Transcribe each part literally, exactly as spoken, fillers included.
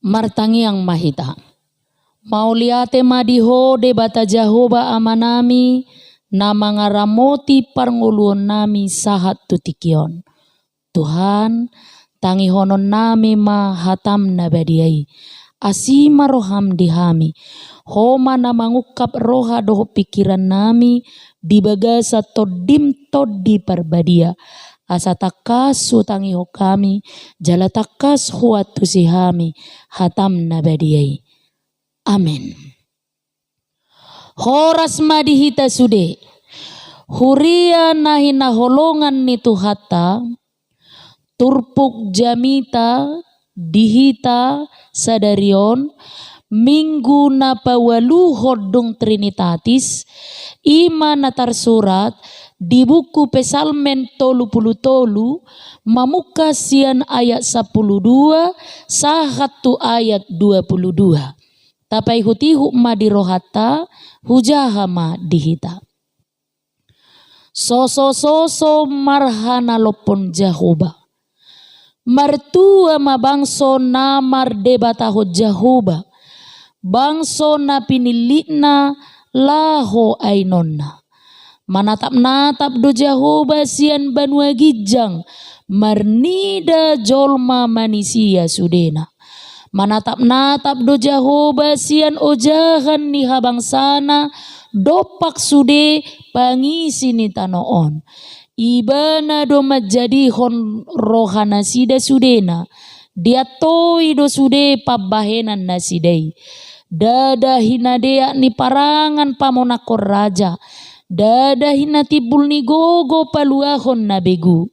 Martangiang ma hita. Mauliate ma di Ho Debata Jahowa Amanami, na mangaramoti parngoluonnami sahat tu tingki on. Tuhan, tangihononnami ma hataM na badia i. Asi ma rohaM di hami. Ho ma na mangungkap roha dohot pingkirannami di bagasan TondiM Tondi Parbadia. Asa tangkas hutangihon hami, jala tangkas huantusi hami hataM na badia i. Amen. Horas ma di hita sude. Huria na hinaholongan ni Tuhanta, turpuk jamita di hita sadari on, Minggu na paualuhon dung Trinitatis, i ma na tarsurat di buku Psalmen tolu pulu tolu, mamungka sian ayat sampulu dua sahat tu ayat dua pulu dua. Tapaihutihut ma di rohanta, hujaha ma di hita. Sosososo marhanalompon Jahowa. Martua ma bangso na mardebatahon Jahowa, bangso na pinillitna laho ainonna. Manatapnatap do Jahowa sian banua ginjang, marnida jolma manisia sudena. Manatapnatap do Jahowa sian ojahan ni habangsana dompak sude pangisi ni tano on. Ibana do manjadihon rohanasida sudena, diantoi do sude pambahenannasida i. Ndada hinadeak ni parangan pamonangkon raja, ndada hinatimbul ni gogo paluahon na begu.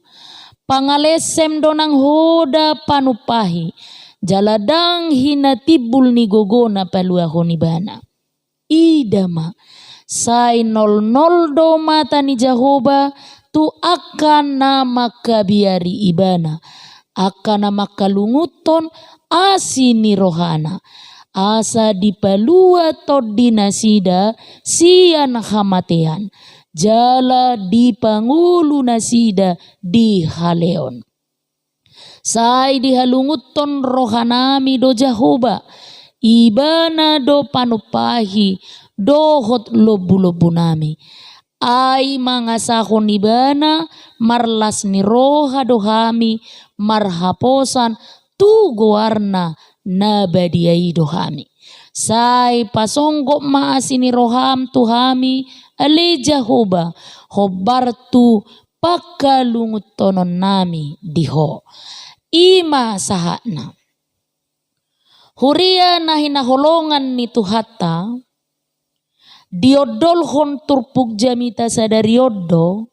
Pangalesem do nang hoda panumpahi, jala ndang hinatimbul ni gogona paluahon ibana. Ida ma, sai nolnol do mata ni Jahowa tu angka na mangkabiari ibana, angka na mangkalunguthon asi ni rohana, asa dipalua tondinasida sian hamatean, jala dipangolu nasida di haleon. Sai dihalunguthon rohanami do Jahowa, ibana do panumpahi dohot lombulombunami. Ai mangasahon ibana marlas ni roha do hami marhaposan tu goarna na badia i do hami. Sai pasonggot ma asi ni roham tu hami, ale Jahowa, hombar tu pangkalunguthononnami di Ho. I ma sahatna. Huria na hinaholongan ni Tuhanta, diondolhon turpuk jamita sadari on do,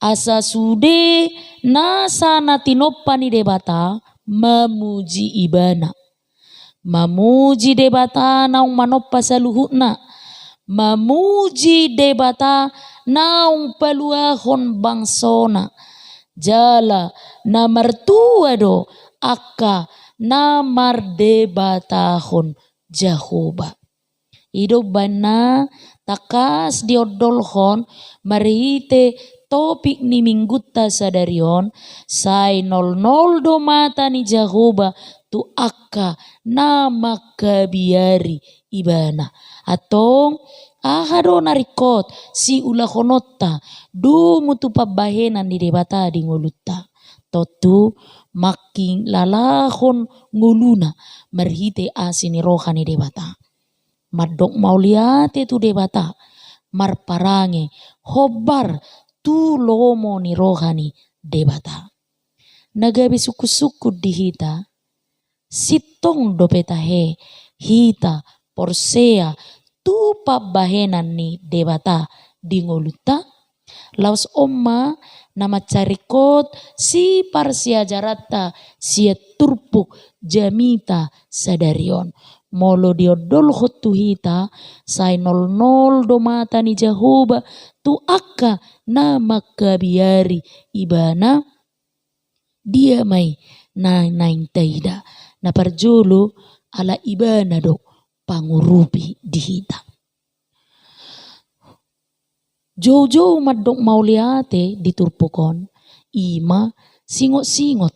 asa sude nasa na tinompa ni Debata mamuji ibana. Mamuji Debata naung manompa saluhutna, mamuji Debata naung paluahon bangsona, jala na martua do angka na mardebatahon Jahowa. I do umbahen na tangkas diondolhon marhite topik ni minggunta sadari on, sai nolnol do mata ni Jahowa tu angka na mangkabiari ibana. Antong, aha do na ringkot siulahononta domu tu pambahenan ni Debata di ngolunta? Tontu mangkilalahon ngoluna marhite asi ni roha ni Debata. Mandok mauliate tu Debata, marparange hombar tu lomo ni roha ni Debata. Na gabe sungkunsungkun di hita, sintong dope tahe hita porsea tu pambahenan ni Debata di ngolunta? Laos on ma na mansai ringkot siparsiajaranta sian turpuk jamita sadari on. Molo diondolhon tu hita, sai nolnol do mata ni Jahowa tu angka na mangkabiari ibana. Dia ma i na naeng taida? Na parjolo, ala ibana do pangurupi di hita. Joujou mandok mauliate di turpuk on, i ma singot-singot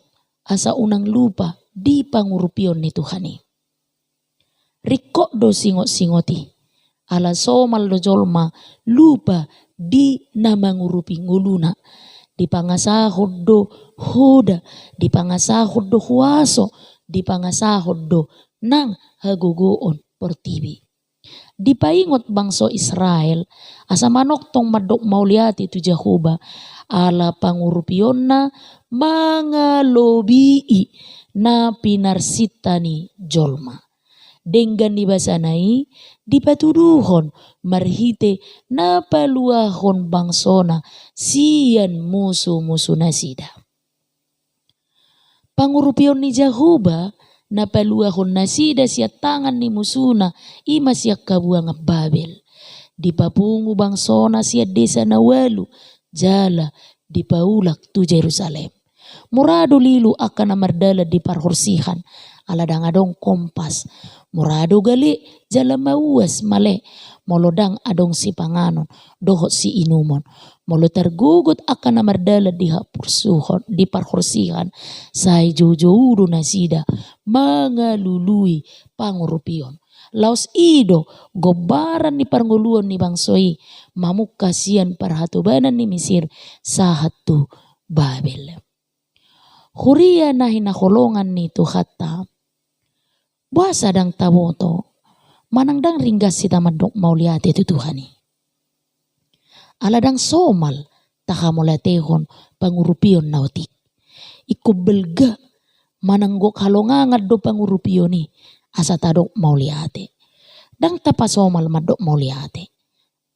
asa unang lupa di pangurupion ni Tuhan i. Ringkot do singot-singot i. Ala somal do jolma lupa di na mangurupi ngoluna. Dipangasahon do hoda, dipangasahon do huaso, dipangasahon do nang hagogoon portibi. Dipaingot bangso Israel, asa manongtong mandok mauliate tu Jahowa, ala pangurupionna mangalobii na pinarsinta ni jolma. Denggan ni basana i dipatuduhon marhite na paluahon bangsona sian musu-musu nasida. Pangurupion ni Jahowa na paluahon nasida sian tangan ni musuna, i ma sian habuangan Babel. Dipapungu bangsona sian desa na ualu, jala dipaulak tu Jerusalem. Mura do lilu angka na mardalan di parhorsihan, ala ndang adong kompas. Mura do gale jala mauas male, molo ndang adong sipanganon dohot siinumon. Molo targogot angka na mardalan di hapursuhon, di parhorsihan, sai joujou do nasida mangalului pangurupion. Laos i do gombaran ni parngoluon ni bangso i, mamungka sian parhatobanan ni Misir sahat tu Babel. Huria na hinaholongan ni Tuhanta, boasa ndang taboto manang ndang ringgas hita mandok mauliate tu Tuhan i? Ala ndang somal tahamauliatehon pangurupion na otik. Ingkon balga manang gok halongangan do pangurupion i asa tadok mauliate. Ndang tapasomal mandok mauliate.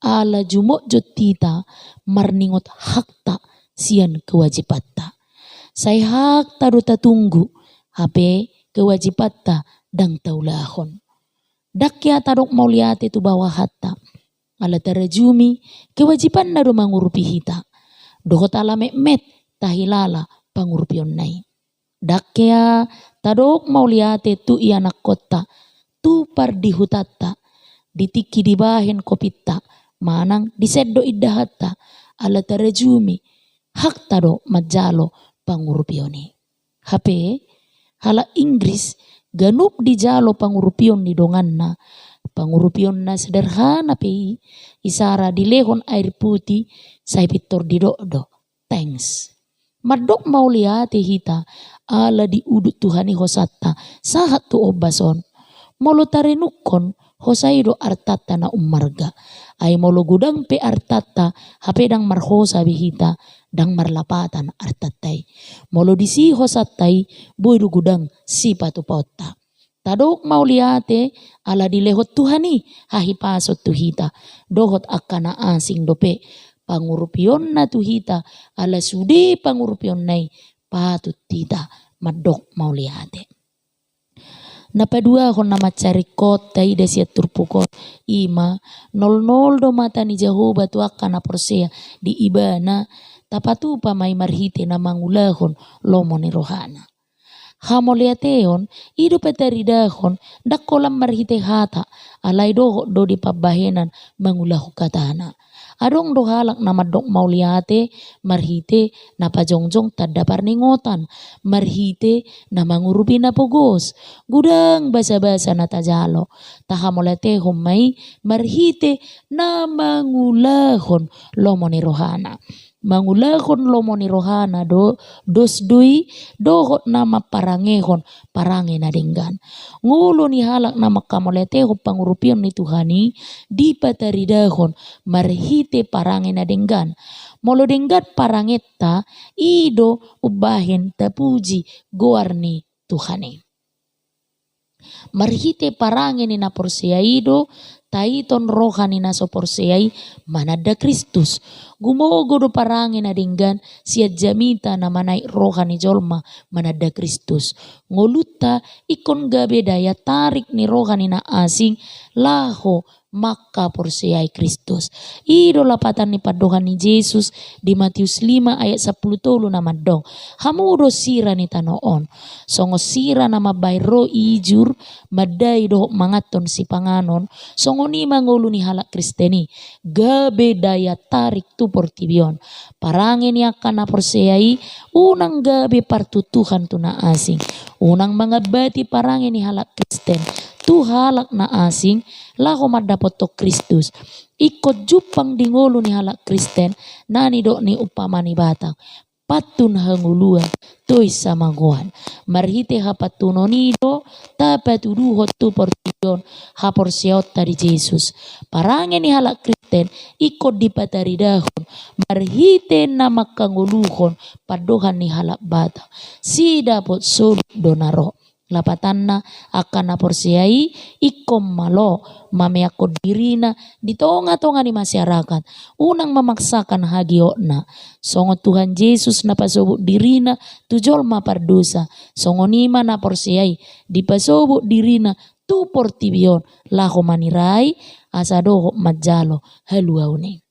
Ala jumotjot hita marningot hakta sian kewajibanta. Sai hakta do tatunggu, hape kewajibanta ndang taulahon. Ndang hea tadok mauliate tu baohanta, ala tarajumi kewajibanna do mangurupi hita. Dohot ala metmet tahilala pangurupionna i. Ndang hea tadok mauliate tu ianakkonta, tu pardihutanta, di tingki dibahen kopinta, manang disendo indahanta, ala tarajumi hakta do manjalo pangurupion i. Hape, halak Inggris ganup dijalo pangurupion ni donganna, pangurupion na sederhana pe i, isara dilehon air putih, sai pintor didok do, thanks. Mandok mauliate hita, ala diudut Tuhan i hosanta sahat tu ombas on. Molo tarenungkon, hosa i do artanta na ummarga. Ai molo godang pe artanta, hape ndang marhosa be hita, ndang marlapatan artanta i. Molo disi hosanta i, boi do godang sipatupaonta. Tadok mauliate ala dilehon Tuhan i hahipason tu hita, dohot angka na asing dope pangurupionna tu hita, ala sude pangurupionna i patut hita mandok mauliate. Na paduahon na mansai ringkot taida sian turpuk on, i ma, nolnol do mata ni Jahowa tu angka na porsea di Ibana, tapatupa ma i marhite na mangulahon lomo ni rohana. Hamauliateon i do pataridahon ndang holan marhite hata, alai dohot do di pambahenan mangulahon hatana. Adong do halak na mandok mauliate marhite na pajongjong tanda parningotan, marhite na mangurupi na pogos. Godang basabasa na tajalo, tahamauliatehon ma i marhite na mangulahon lomo ni rohana. Mangulahon lomo ni rohana do, dos do i, dohot na mamparangehon parange na denggan. Ngolu ni halak na manghamauliatehon pangurupion ni Tuhan i dipataridahon marhite parange na denggan. Molo denggan parangenta, i do umbahen tapuji goar ni Tuhan i. Marhite parange ni na porsea i do taiton roha ni na so porsea i mananda Kristus. Gumogo do parange na denggan sian jamita na manaek roha ni jolma mananda Kristus. Ngolunta ingkon gabe daya tarik ni roha ni na asing laho manghaporseai Kristus. I do lapatan ni pandohan ni Jesus di Matius lima ayat sampulu tolu na mandok: Hamu do sira ni tano on. Songon sira na mambahen ro ijur, mandai dohot manganhon sipanganon, songon i ma ngolu ni halak Kristen i, gabe daya tarik tu portibi on. Parange ni angka na porsea i unang gabe partutuhan tu na asing. Unang mangambati parange ni halak Kristen, tu halak na asing, laho mandapothon Kristus. Ingkon jumpang di ngolu ni halak Kristen na nidok ni umpama ni Batak, pantun hangoluan, tois hamagoan. Marhite hapantunon i do tapatuduhon tu portibi on haporseaonta di Jesus. Parange ni halak Kristen ingkon dipataridahon marhite na manghangoluhon pandohan ni halak Batak. Sidapot solup do na ro. Lapatanna, angka na porsea i ingkon malo mameakkon dirina di tonga-tonga ni masyarakat, unang mamaksakan hagiotna. Songon Tuhan Jesus na pasobut dirina tu jolma pardosa, songon i ma na porsea i dipasobut dirina tu portibi on laho manirai asa dohot manjalo haluaon i.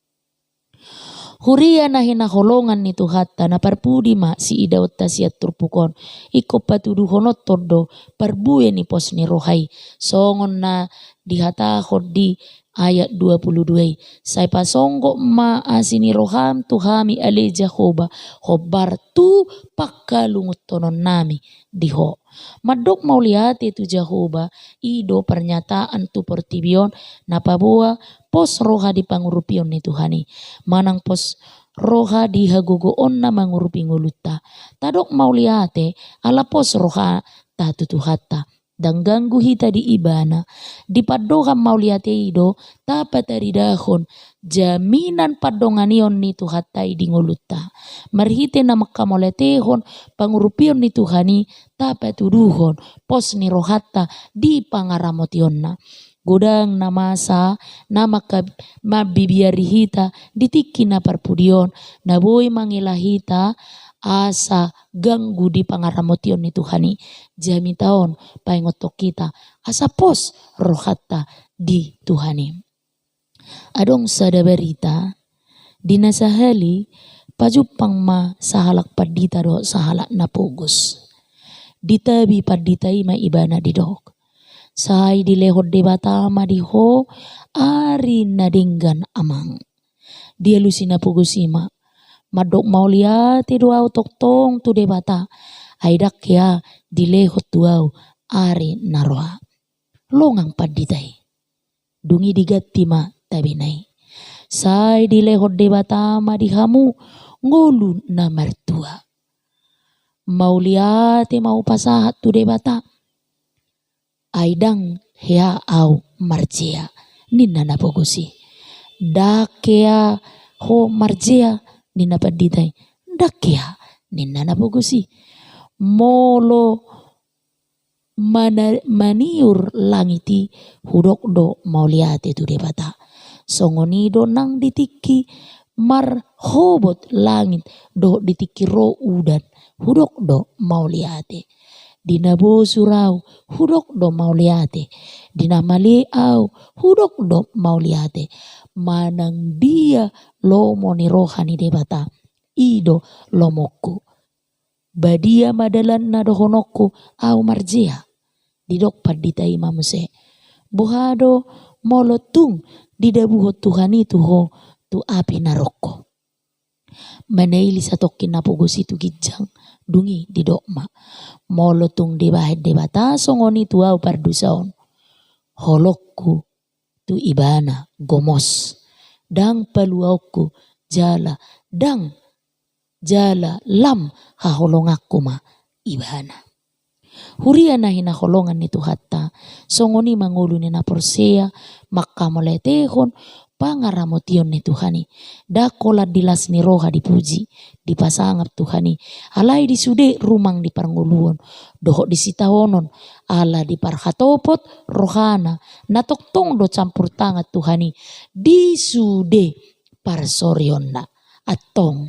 Huria na hinaholongan ni Tuhanta, na parpudi ma siidaonta sian turpuk on, ingkon patuduhononta do parbue ni pos ni roha i. Songon na dihatahon di ayat dua puluh dua i, sai pasonggot ma asi ni roham tu hami ale Jahowa, hombar tu pangkalungunhononnami di Ho. Mandok mauliate tu Jahowa, i do parnyataan tu portibi on na paboa pos roha di pangurupion ni Tuhan i, manang pos roha di hagogoonna mangurupi ngolunta. Tadok mauliate ala pos rohanta tu Tuhanta. Ndang ganggu hita di Ibana. Di pandohan mauliate i do tapataridahon jaminan pandonganion ni Tuhanta i di ngolunta. Marhite na mangkamauliatehon pangurupion ni Tuhan i, tapatuduhon pos ni rohanta di pangaramotionna. Godang na masa na mangka-, mambibiari hita di tingki na parpudi on, na boi mangela hita asa ganggu di pangaramotion ni Tuhan i. Jamita on paingothon hita asa pos rohanta di Tuhan i. Adong sada barita, di na sahali pajumpang ma sahalak pandita dohot sahalak na pogos. Ditabi pandita i ma ibana, didok: Sai dilehon Debata ma di ho ari na denggan, amang. Dialusi na pogos i ma: Mandok mauliate do ahu tongtong tu Debata, ai ndang hea dilehon tu ahu ari na roa. Longang pandita i. Dung i diganti ma tabena i: Sai dilehon Debata ma di hamu ngolu na martua. Mauliate ma hupasahat tu Debata, ai ndang hea ahu marjea, ninna na pogos i. Ndang hea ho marjea, ninna pandita i. Ndang hea, ninna na pogos i. Molo mana-, maniur langit i, hudok do mauliate tu Debata. Songon i do nang di tingki marhobot langit dohot di tingki ro udan, hudok do mauliate. Di na bosur ahu, hudok do mauliate. Di na male ahu, hudok do mauliate. Manang dia lomo ni roha ni Debata, i do lomongku. Badia ma dalanna dohononku ahu marjea. Didok pandita i ma muse: Boha do molo tung didabuhon Tuhan i tu ho tu api naroko? Manaili satongkin na pogos i tu ginjang, dung i didok ma: Molo tung dibahen Debata songon i tu ahu pardosa on, holongku tu Ibana gomos, ndang paluaonku jala ndang, jala lam haholonganku ma Ibana. Huria na hinaholongan ni Tuhanta, songon i ma ngolu ni na porsea mangkamauliatehon pangaramotion ni Tuhan i. Ndang holan di las ni roha dipuji, dipasangap Tuhan i, alai di sude rumang ni parngoluon dohot di sitaonon, ala diparhatopot rohana na tongtong do campur tangan Tuhan i di sude parsorionna. Antong,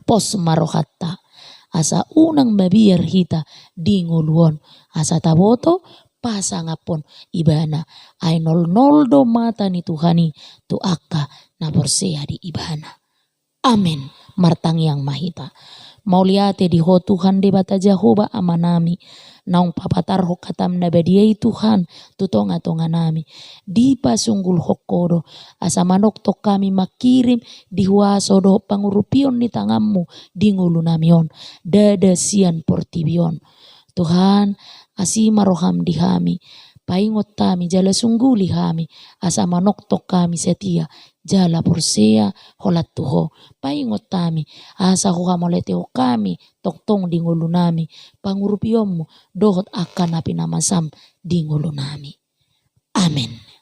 pos ma rohanta, asa unang mabiar hita di ngolu on, asa taboto pasangaphon Ibana, ai nolnol do mata ni Tuhan i tu angka na porsea di Ibana. Amen. Martangiang ma hita. Mauliate di Ho Tuhan Debata Jahowa Amanami, naung papatarhon hataM na badia i Tuhan tu tongatonganami. Dipasunggulhon Ho do asa manongtong hami mangkirim di huaso dohot pangurupion ni tanganMu di ngolunami on, ndada sian portibi on. Tuhan, asi ma rohaM di hami, Paingot hami jala sungguli hami, asa manongtong hami satia jala porsea holan tu Ho. Paingot hami, asa huhamauliatehon hami tongtong di ngolunami pangurupionMu dohot angka na pinamasam di ngolunami. Amen.